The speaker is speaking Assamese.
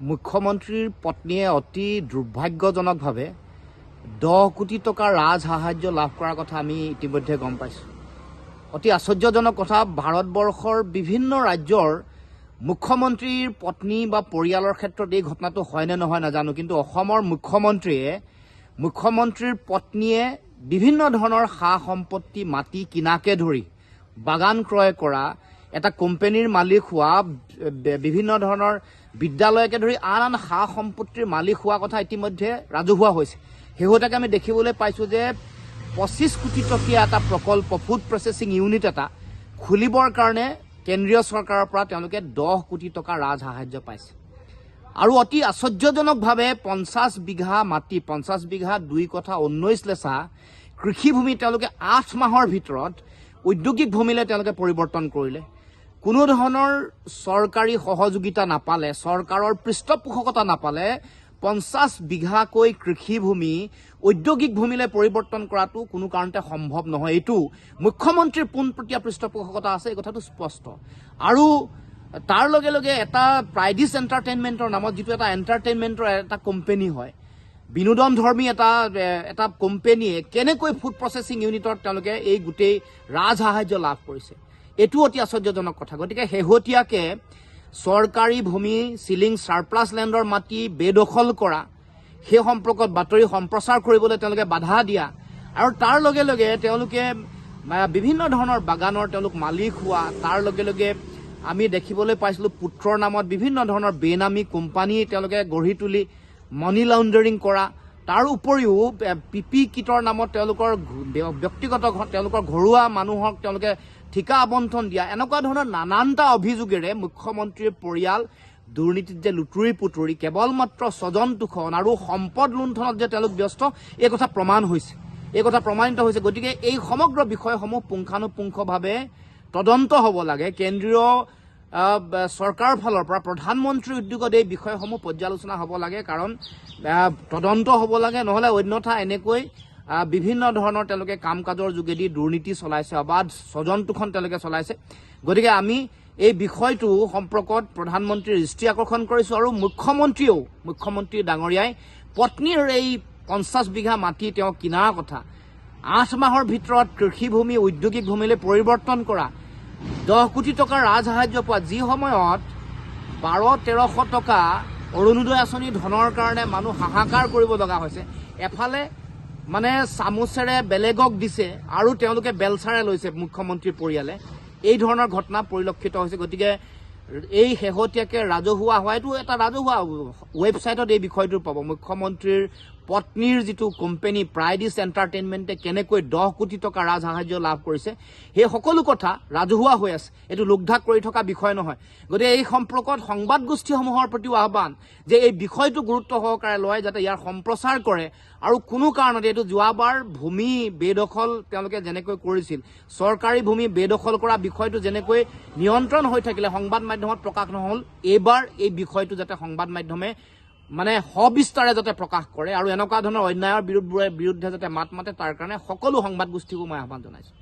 মুখ্যমন্ত্ৰীৰ পত্নীয়ে অতি দুৰ্ভাগ্যজনকভাৱে 10 কোটি টকাৰ ৰাজ সাহাৰ্য লাভ কৰাৰ কথা আমি ইতিমধ্যে গম পাইছোঁ। অতি আশ্চৰ্যজনক কথা। ভাৰতবৰ্ষৰ বিভিন্ন ৰাজ্যৰ মুখ্যমন্ত্ৰীৰ পত্নী বা পৰিয়ালৰ ক্ষেত্ৰত এই ঘটনাটো হয়নে নহয় নাজানো, কিন্তু অসমৰ মুখ্যমন্ত্ৰীৰ পত্নীয়ে বিভিন্ন ধৰণৰ সা সম্পত্তি, মাটি কিনাকে ধৰি বাগান ক্ৰয় কৰা, এটা কোম্পেনীৰ মালিক হোৱা, বিভিন্ন ধৰণৰ বিদ্যালয়কে ধৰি আন আন সা সম্পত্তিৰ মালিক হোৱা কথা ইতিমধ্যে ৰাজহুৱা হৈছে। শেহতীয়াকৈ আমি দেখিবলৈ পাইছোঁ যে 25 কোটি টকীয়া এটা প্ৰকল্প, ফুড প্ৰচেছিং ইউনিট এটা খুলিবৰ কাৰণে কেন্দ্ৰীয় চৰকাৰৰ পৰা তেওঁলোকে 10 কোটি টকা ৰাজ সাহাৰ্য পাইছে। আৰু অতি আশ্চৰ্যজনকভাৱে 50 বিঘা মাটি, 50 বিঘা 2 কঠা 19 লেচা কৃষিভূমি তেওঁলোকে 8 মাহৰ ভিতৰত ঔদ্যোগিক ভূমিলৈ তেওঁলোকে পৰিৱৰ্তন কৰিলে। কোনো ধৰণৰ চৰকাৰী সহযোগিতা নাপালে, চৰকাৰৰ পৃষ্ঠপোষকতা নাপালে। 50 বিঘাকৈ কৃষিভূমি ঔদ্যোগিক ভূমিলৈ পৰিৱৰ্তন কৰাটো কোনো কাৰণতে সম্ভৱ নহয়। এইটো মুখ্যমন্ত্ৰীৰ পোনপটীয়া পৃষ্ঠপোষকতা আছে, এই কথাটো স্পষ্ট। আৰু তাৰ লগে লগে এটা প্ৰাইডিছ এণ্টাৰটেইনমেণ্টৰ নামত যিটো এটা এণ্টাৰটেইনমেণ্টৰ এটা কোম্পেনী হয়, বিনোদনধৰ্মী এটা কোম্পেনীয়ে কেনেকৈ ফুড প্ৰচেছিং ইউনিটত তেওঁলোকে এই গোটেই ৰাজ সাহাৰ্য লাভ কৰিছে, এইটো অতি আশ্চৰ্যজনক কথা। গতিকে শেহতীয়াকে চৰকাৰী ভূমি, চিলিং ছাৰপ্লাছ লেণ্ডৰ মাটি বেদখল কৰা, সেই সম্পৰ্কত বাতৰি সম্প্ৰচাৰ কৰিবলৈ তেওঁলোকে বাধা দিয়া আৰু তাৰ লগে লগে তেওঁলোকে বিভিন্ন ধৰণৰ বাগানৰ তেওঁলোক মালিক হোৱা, তাৰ লগে লগে আমি দেখিবলৈ পাইছিলোঁ পুত্ৰৰ নামত বিভিন্ন ধৰণৰ বেনামী কোম্পানী তেওঁলোকে গঢ়ি তুলি মানি লণ্ডাৰিং কৰা, তাৰ উপৰিও পি পি কিটৰ নামত তেওঁলোকৰ ব্যক্তিগত তেওঁলোকৰ ঘৰুৱা মানুহক তেওঁলোকে ঠিকা আবণ্টন দিয়া, এনেকুৱা ধৰণৰ নানানটা অভিযোগেৰে মুখ্যমন্ত্ৰীৰ পৰিয়াল দুৰ্নীতিত যে লুতুৰি পুতুৰি, কেৱল মাত্ৰ স্বজন তোষণ আৰু সম্পদ লুণ্ঠনত যে তেওঁলোক ব্যস্ত, এই কথা প্ৰমাণ হৈছে, এই কথা প্ৰমাণিত হৈছে। গতিকে এই সমগ্ৰ বিষয়সমূহ পুংখানুপুংখভাৱে তদন্ত হ'ব লাগে। কেন্দ্ৰীয় চৰকাৰৰ ফালৰ পৰা প্ৰধানমন্ত্ৰীৰ উদ্যোগত এই বিষয়সমূহ পৰ্যালোচনা হ'ব লাগে, কাৰণ তদন্ত হ'ব লাগে। নহ'লে অন্যথা এনেকৈ বিভিন্ন ধৰণৰ তেওঁলোকে কাম কাজৰ যোগেদি দুৰ্নীতি চলাইছে, অবাধ স্বজন তোষণ তেওঁলোকে চলাইছে। গতিকে আমি এই বিষয়টো সম্পৰ্কত প্ৰধানমন্ত্ৰীৰ দৃষ্টি আকৰ্ষণ কৰিছোঁ। আৰু মুখ্যমন্ত্ৰী ডাঙৰীয়াই পত্নীৰ এই 50 বিঘা মাটি তেওঁ কিনাৰ কথা, 8 মাহৰ ভিতৰত কৃষিভূমি ঔদ্যোগিক ভূমিলৈ পৰিৱৰ্তন কৰা, 10 কোটি টকাৰ ৰাজসাহায্য পোৱা, যি সময়ত 1200-1300 টকা অৰুণোদয় আঁচনিৰ ধনৰ কাৰণে মানুহ হাহাকাৰ কৰিব লগা হৈছে, এফালে মানে চামুচেৰে বেলেগক দিছে আৰু তেওঁলোকে বেলচাৰে লৈছে মুখ্যমন্ত্ৰীৰ পৰিয়ালে, এই ধৰণৰ ঘটনা পৰিলক্ষিত হৈছে। গতিকে এই শেহতীয়াকৈ ৰাজহুৱা হোৱা, এইটো এটা ৰাজহুৱা ৱেবছাইটত এই বিষয়টো পাব, মুখ্যমন্ত্ৰীৰ পত্নীৰ যিটো কোম্পেনী প্ৰাইডিছ এণ্টাৰটেইনমেণ্টে কেনেকৈ 10 কোটি টকা ৰাজসাহায্য লাভ কৰিছে, সেই সকলো কথা ৰাজহুৱা হৈ আছে। এইটো লুকঢাক কৰি থকা বিষয় নহয়। গতিকে এই সম্পৰ্কত সংবাদ গোষ্ঠীসমূহৰ প্ৰতিও আহ্বান যে এই বিষয়টো গুৰুত্ব সহকাৰে লয়, যাতে ইয়াৰ সম্প্ৰচাৰ কৰে। আৰু কোনো কাৰণতে এইটো যোৱাবাৰ ভূমি বেদখল তেওঁলোকে যেনেকৈ কৰিছিল, চৰকাৰী ভূমি বেদখল কৰা বিষয়টো যেনেকৈ নিয়ন্ত্ৰণ হৈ থাকিলে, সংবাদ মাধ্যমত প্ৰকাশ নহ'ল, এইবাৰ এই বিষয়টো যাতে সংবাদ মাধ্যমে মানে সবিস্তাৰে যাতে প্ৰকাশ কৰে আৰু এনেকুৱা ধৰণৰ অন্যায়ৰ বিৰুদ্ধে যাতে মাত মাতে, তাৰ কাৰণে সকলো সংবাদ গোষ্ঠীকো মই আহ্বান জনাইছোঁ।